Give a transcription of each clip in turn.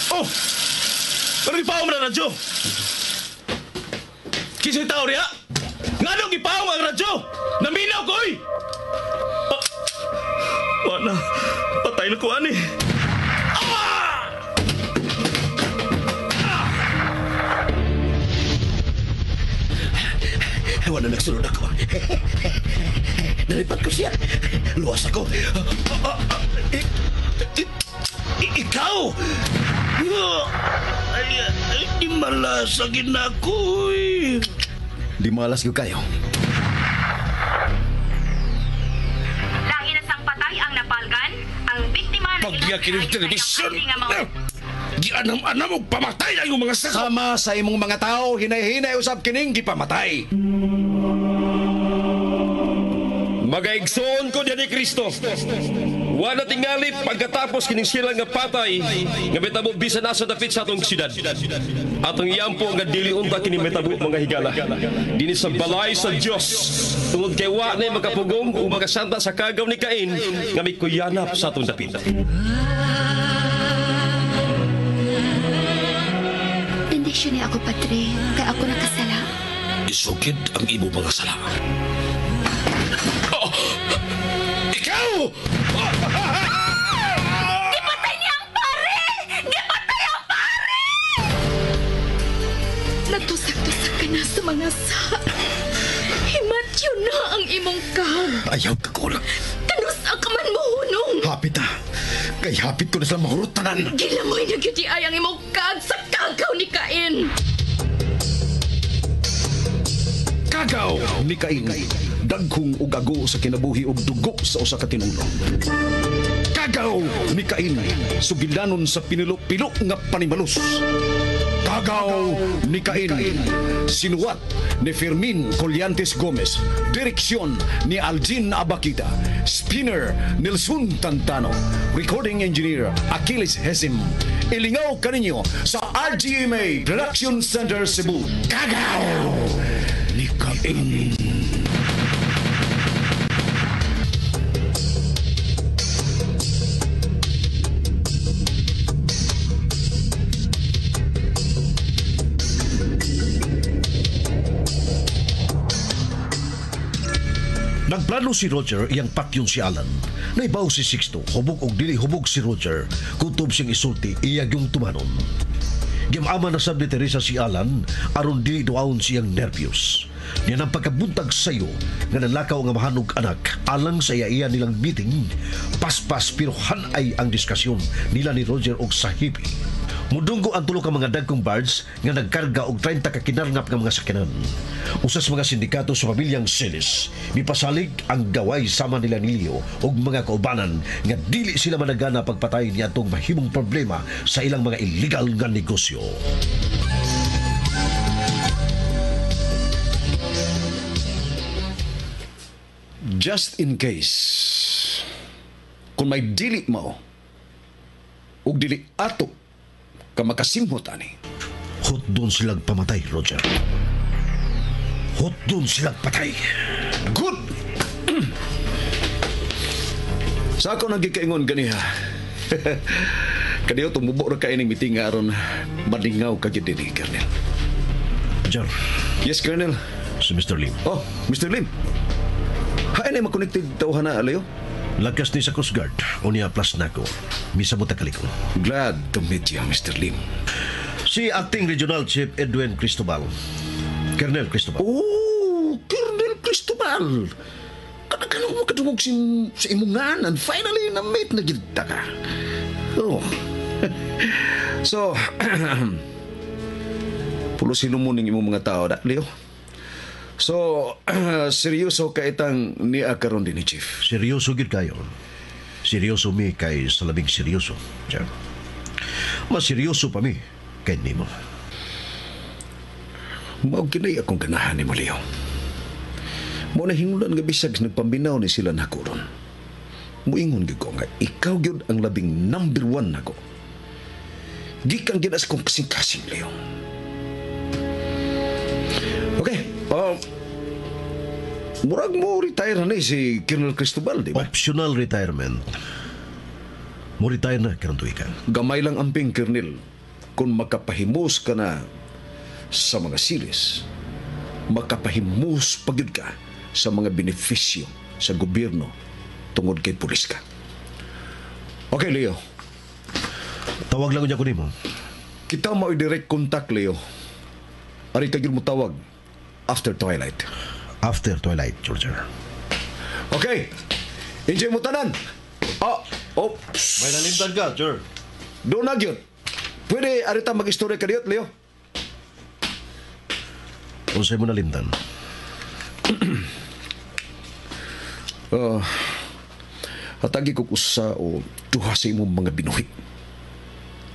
Oh! Pero ipaong na radyo! Kisa'y tao riya? Nganong ipaong ang radyo? Naminaw ko, oy! Ah, wala. Patay na ko, ani. Ah! Wala nagsunod ako. Nalipat ko siya. Luwas ako. Ikaw! Ay, ay, di malas ang ginako, eh. Di malas gyud kayo. Lain na sang patay ang napalgan, ang biktima na Pagya kining television. Gianam-anam og pamatay ang imong mga sako. Sama sa imong mga tao, hinay-hinay usab kining gipamatay. Magaigsoon ko diyan ni Kristo. Wala tingali pagkatapos kining sila nga patay nga metabo bisan asa dapit sa atong syudad. Atong iyampo nga dili unta kini metabo mga higala. Dinhi sa balay sa Dios. Tungod kay wa nay makapugong ug makasanta sa kagaw ni Cain nga mikuyanap sa atong dapit. Bendisyon niya ako, Padre, kay ako nakasala. Isugid ang imo mga sala. Oh! Ikaw! Gipatay niya ang pare! Gipatay ang pare! Natusak-tusak ka na sa mga sa. Himatyo na ang imong kag. Ayaw ka ko. Kanusa ka man mo hunong. Hapit na. Kay hapit ko na sila mahurot tanan. Gilamoy na gyud ay ang imong kag sa kagaw ni Cain. Kagaw ni Cain. Dagkong ug ago sa kinabuhi ug dugo sa usa ka tinulong. Kagaw ni Cain. Sugilanon sa pinilo-pilo nga panimalus. Kagaw ni Cain. Sinuwat ni Fermin Collantes Gomez. Direksyon ni Aljin Abakita. Spinner Nelson Tantano. Recording Engineer Achilles Hesim. Ilingaw kaninyo sa RGMA Production Center Cebu. Kagaw ni Cain. Nagplano si Roger iyang patyon si Alan. Naibaw si Sixto, hubog og dili hubog si Roger. Kutob siyang isulti, iya yung tumanon. Gimama na sab ni Teresa si Alan, aron dili duaon siyang nervyos. Niya nang pagkabuntag sayo, nga nanlakaw nga mahanog anak, alang sa iya-iya nilang meeting, paspas pero hanay ang diskasyon nila ni Roger og sa hippie. Mudunggo ang tulo ka mga dagkong barge nga nagkarga og 30 ka kinarngap nga mga sakyanan. Usa sa mga sindikato sa pamilyang Celis, mipasalig ang gaway sama nila ni Leo og mga kaubanan nga dili sila managana pagpatay niadtong mahimong problema sa ilang mga illegal nga negosyo. Just in case, kung may dili mao, ug dili ato ka makasimhot ani. Hot doon silang pamatay, Roger. Hot doon silang patay. Good! Sa ako nagkikaingon ganiha. Kaniyo tumubo ra kay ning meeting nga aron madingaw ka gyud dinhi, Colonel. Roger. Yes, Colonel. Si Mr. Lim. Oh, Mr. Lim. Hain ay makonected tawhan na, Leo? Lakas ni sa Coast Guard. Unya plus nako. Misa mo takaliko. Glad to meet you, Mr. Lim. Si Acting Regional Chief Edwin Cristobal. Colonel Cristobal. Oh, Colonel Cristobal. Kadagano mo kadungog sa imong nganan. Finally, na-meet na gid ta ka. Oh. So, pulos hinumon ning imong mga tao, da, Leo. So, seryoso ka itang niya karon din ni Chief. Seryoso gid kayo. Seryoso mi kay sa labing seryoso. Sir. Mas seryoso pa mi kay nimo. Mao kinay akong ganahan nimo, Leo. Mo na hinungdan nga bisag nagpambinaw ni sila nako ron. Muingon gyud ko nga ikaw gyud ang labing number 1 nako. Gikan gyud as kong kasing-kasing, Leo. Okay, murag mo retire na ni si Colonel Cristobal, di ba? Optional retirement. Mo retire na karong tuiga. Gamay lang amping, Kernel. Kung makapahimos ka na sa mga silis, makapahimos pagyud ka sa mga benepisyo sa gobyerno tungod kay pulis ka. Okay, Leo. Tawag lang unya ko nimo. Kita mao'y direct contact, Leo. Ari ka gyud mo tawag after twilight. After twilight, Georgia. Okay. Enjoy mo tanan. Oh, oops. May nalimtan ka, George. Doon na gyud. Pwede arita mag-istorya ka diyot, Leo. Unsay mo nalimtan? Hatagi ko usa o duha sa imong mga binuhi.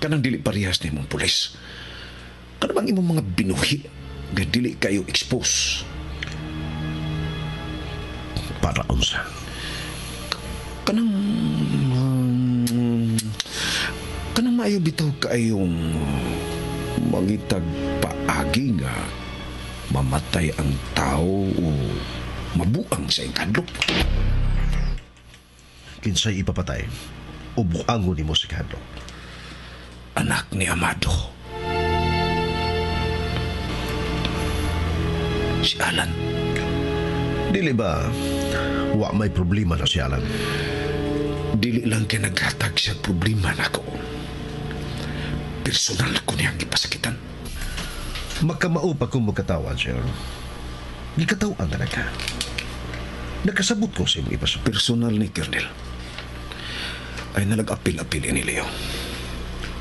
Kanang dili parehas na imong pulis. Kanang bang imong mga binuhi nga dili kayo expose? Para unsa? Kanang kanang maayo bitaw kaayong mangitag paagi nga mamatay ang tao o mabuang sa iyang kadlok. Kinsay ipapatay o buangon nimo sa kadlok? Anak ni Amado. Si Alan. Dili ba wa may problema na si Alan? Dili lang kay naghatag siya problema nako. Personal ko niyang gipasakitan. Magkamao pa kung magkatawan, sir. Gikatawan talaga. Nakasabot ko sa imong ipasok. Personal ni Colonel. Ay nalag-apil-apil ni Leo.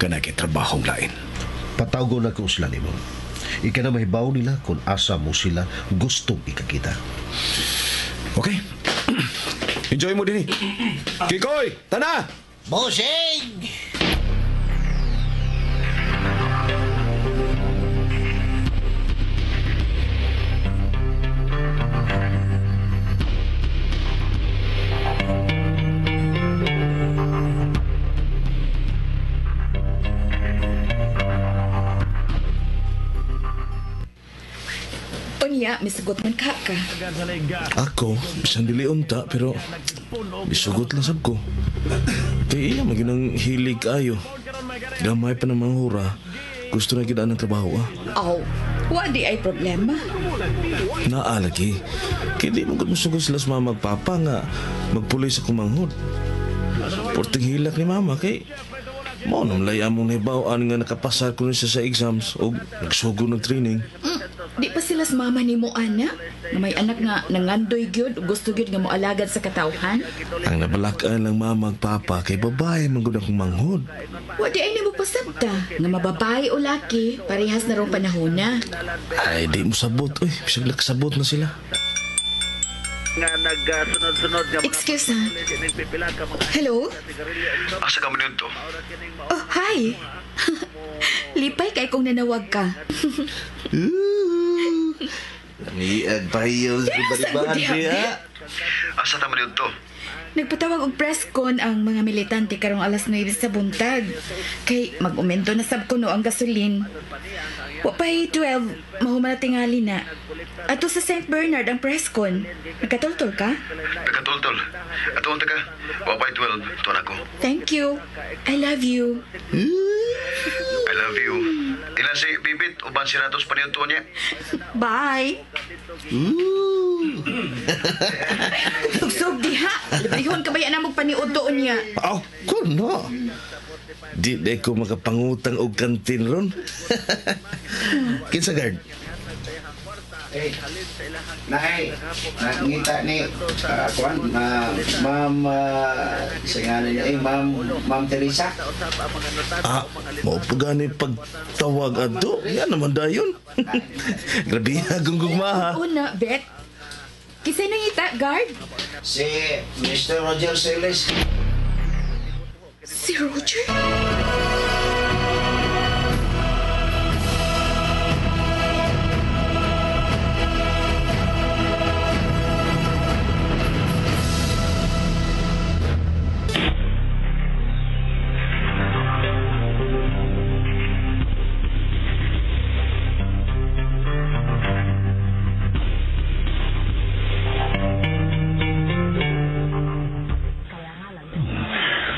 Kana kay trabahong lain. Patawagon na ko sila nimo. Ika na mahibaw nila kung asa mo sila gustong ikakita. Okay. Enjoy mo dinhi. Kikoy, tana! Bossing! Unya, misugot man ka ka. Ako, bisan dili unta, pero misugot lang sab ko. Kay iya, maginang hilig ayo. Gamay pa ng mga hura, gusto na gid ang trabaho ah. Aw, wa di ay problema. Naalagi, kay di mo gud mosugot sila sa mama ug papa nga magpulis sa kumanghod. Porting hilak ni mama kay mao nang lay among nahibaw-an nga nakapasar ko siya sa exams o nagsugo ng training. Di pa sila sa mama ni mo, ana? Nga may anak nga nangandoy gyud, gusto gyud nga moalagad sa katawhan. Ang nabalakaan lang mama ug papa kay babae man gud akong manghod. Wa di ay nimo pasabta nga mababae o laki, parehas na rong panahon na. Ay, di mo sabot. Uy, bisag lakasabot na sila. Excuse ha. Hello? Asa ka man to? Oh, hi. Lipay kay kung nanawag ka. Niag pahiyaw sa bali-bali, ha? Asa ta man to? Nagpatawag og press con ang mga militante karong alas 9 sa buntag. Kay mag-umento na sab kuno ang gasolin. Wa pa'y 12, mahuman na tingali na. Ato sa St. Bernard ang press con. Nagkatultol ka? Nagkatultol. Ato unta ka. Wa pa'y 12, tuwan ako. Thank you. I love you. I love you. Ila si Bibit, uban si Ratos paniudto niya. Bye. Tugsog diha. Librihon ka ba yan ang magpaniudto niya? Ako no. Di na ko makapangutang og kantin ron. Kinsa guard? Eh, nay, nangita ni kuan, ma'am, sa ngalan niya, eh, ma'am Teresa. Ah, mao pa gani pagtawag adto. Yan naman dayon. Grabe akong gugma ha. Una, Bet. Kisay nangita, guard? Si Mr. Roger Celis. Si Roger?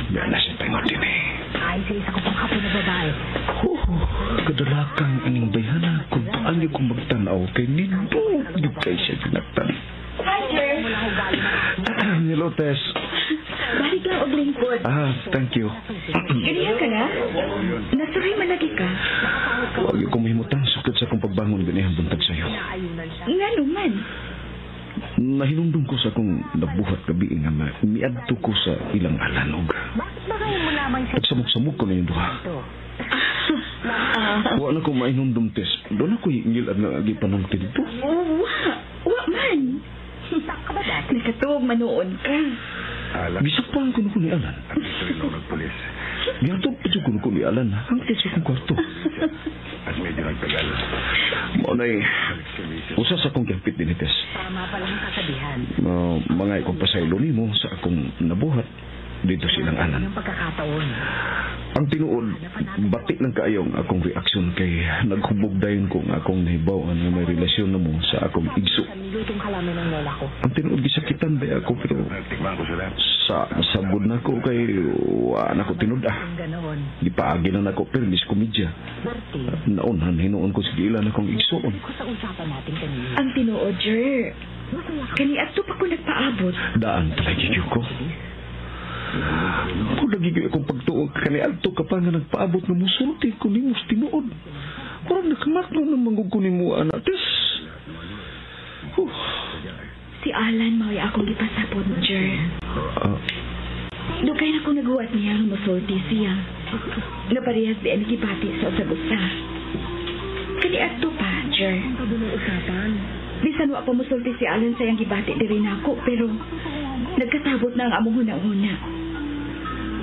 Yan na siya pengon din. Nadalakang aning bayhana kung paano ko magtanaw kay nindot gyud kay siya ginaktan. Hi, sir. Hello, Tess. Balik lang og lingkod. Ah, thank you. Ganiya ka na? Nasuhay man lagi ka. Huwag ko mahimutang sukad sa akong pagbangon ganihang buntag sa'yo. Nga naman. Nahinumdum ko sa akong nabuhat gabi nga miadto ko sa ilang alanog. Nagsamok-samok ko na yung duha. Wa na ko mainumdum, Tess. Doon ako hingil at nga panangtid dito. Wa. Wa man. Nakatuog manoon ka. Gisakpan ko na ko ni Alan. Gihatod pa dyan ko na ko ni Alan hangtod sa akong kwarto. Mao na'y usa sa akong gihapit din ni Tess. Mga ikong pasaylo nimo sa akong nabuhat dito silang Alan. Ang tinuod, bati lang kaayo ang akong reaksyon kay naghubog dayon ko nga akong nahibaw-an nga may relasyon na mo sa akong igso. Ang tinuod gisakitan ba ako pero sa nasabod na ko kay wa na ko tinud ah. Gipaagi na nako pero mis komedya. Naunhan hinuon ko sige ilan akong igsoon. Ang tinuod, Jer. Kani adto pa ko nagpaabot. Daan talaga gyud ko. Kung nagiging akong pagtuog kani adto ka pa nga nagpaabot nga musulti ko nimo sa tinuod. Murag nakamatno na manggug ko nimo ana Tess. Si Alan mao'y akong gipasapot, Jer. Dugay na ko naguwat niya nga musulti siya. Naparehas di ani gibati sa usag-usa. Kani adto pa, Jer. Bisan wa pa musulti si Alan sa iyang gibati diri nako pero nagkasabot na ang among huna-huna.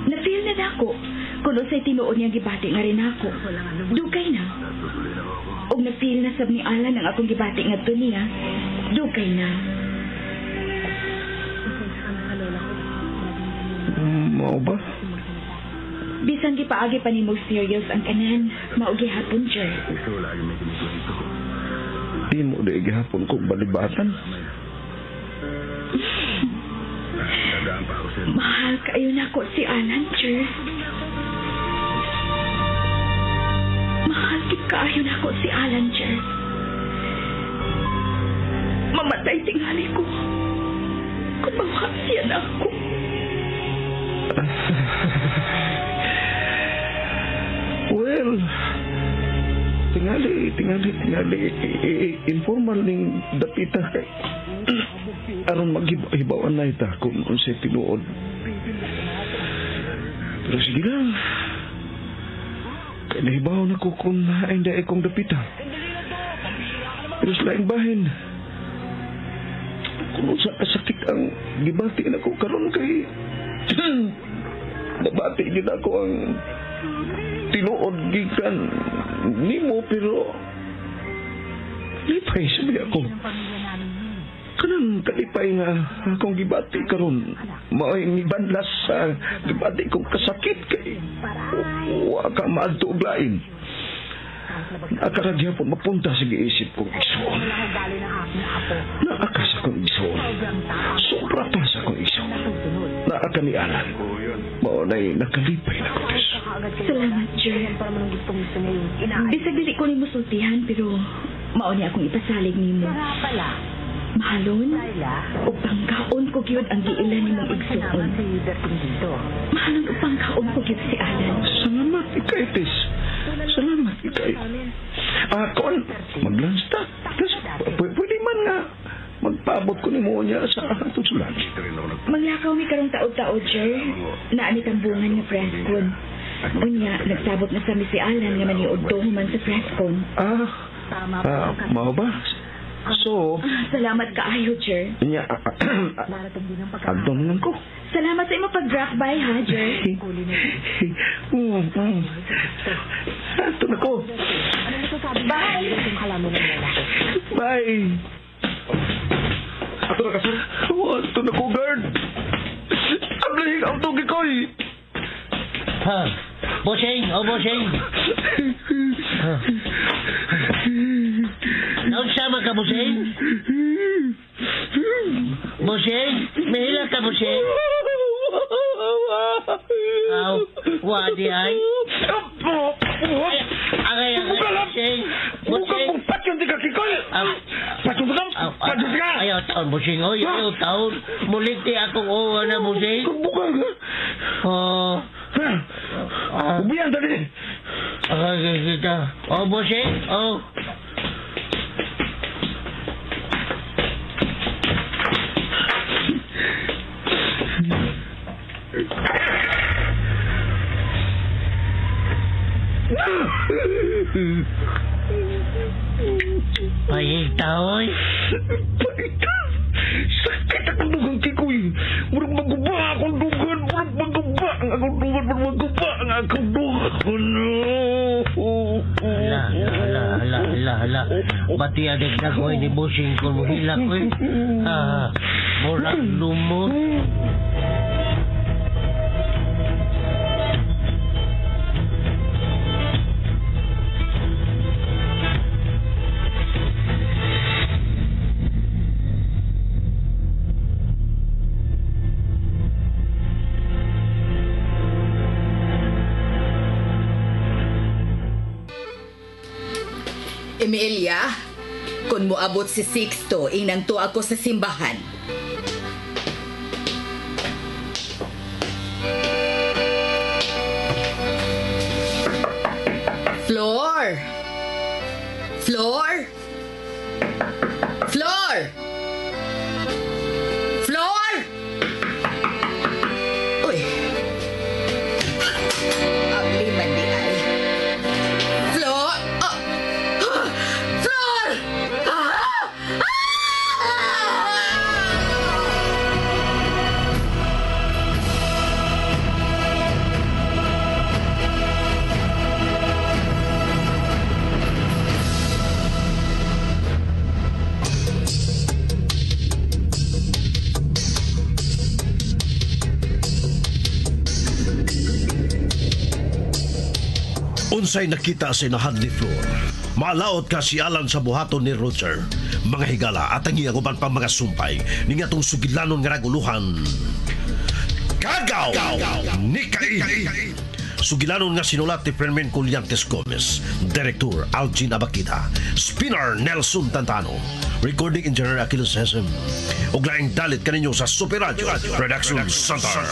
Na-feel na nako kung unsay tinuod niyang gibati nga rin ako. Dugay na. Og na-feel na sab ni Alan ang akong gibati ngadto niya. Dugay na. Mao ba? Bisan gipaagi pa nimo serious ang kanan, mao gihapon, Jer. Di mo di gihapon ko balibatan. Mahal kayo nako si Alan, Jer. Mahal gid kaayo nako si Alan, Jer. Mamatay tingali ko. Kung mawa siya nako. Well, tingali, informal ning dapita kay aron maghibawan na ita kung unsay tinuod. Pero sige lang. Kay nahibaw na ko kung naay dae kong dapita. Pero sa laing bahin, kung unsa kasakit ang gibati na ko karon kay nabati gid ako ang tinuod gikan nimo pero lipay sabi ako. Kanang kalipay nga akong gibati karon mao'y mibanlas sa gibati kong kasakit kay wa ka maadto og lain. Nakakagyapon mapunta sa giisip kong igsoon. Naaka sa kong igsoon. Sobra pa sa kong igsoon. Naaka ni Alan. Mao na'y nakalipay na ko, Tess. Salamat, Jer. Bisag dili ko nimo sultihan pero mao ni akong ipasalig nimo. Mahalon, ug pangkaon ko gyud ang giila nimong igsuon. Mahalon ug pangkaon ko gyud si Alan. Salamat ikay, Tess. Salamat ikay. Kon, mag-lunch ta. Tess, pwede man nga magpaabot ko nimo niya sa atong sulan. Manglakaw mi karong taod-taod, Jer. Naa ni tambungan nga press con. Unya, nagsabot na sa mi si Alan nga maniud do human sa press con. Mao ba? So, salamat kaayo, Jer. Nya, adto na lang ko. Salamat sa imo pag-drop by, ha, Jer? Adto na ko. Bye! Bye! Ato na ka, sir? Ato na ko, guard. Ablahing ang tugi koy. Ha? Bossing, oh bossing. Naunsa man ka, bossing? Bossing, mahila ka, bossing? Aw, wa di ay. Agay, agay, Bossing. Bossing. Patyon di ka, Kikoy! Patyon ka! Patyon ka! Ayaw taon, Bossing. Oy, ayaw taon. Mulit di akong uwa na, Bossing. Bukan ka! Oh. Ubiyan tadi! Agay, kita. Oh, Bossing. Oh. Pahita, oy. Pahita! Sakit akong dugang, Kikoy! Murag maguba akong dugan! Murag maguba ang akong dugan! Murag maguba ang akong dugan! Hala, hala, hala, hala, hala. Bati adik na ko ni Bossing kung mohilak, oy. Ah, murag lumot. Emilia, kung moabot si Sixto, inangto ako sa simbahan. Flor! Flor! Flor! Flor! Uy. Abli man di ay. Flor! Oh! Flor! Ah! Ah! Unsay nakita sa inahan ni Flor. Maalaot ka si Alan sa buhaton ni Roger. Mga higala at ang iyang uban pang mga sumpay ni ngatong sugilanon nga naguluhan. Kagaw ni Cain. Sugilanon nga sinulat ni Fermin Colyantes Gomez, Director Algin Abakita, Spinner Nelson Tantano, Recording Engineer Achilles Hesem. Ug laing dalit kaninyo sa Super Radio Production Center.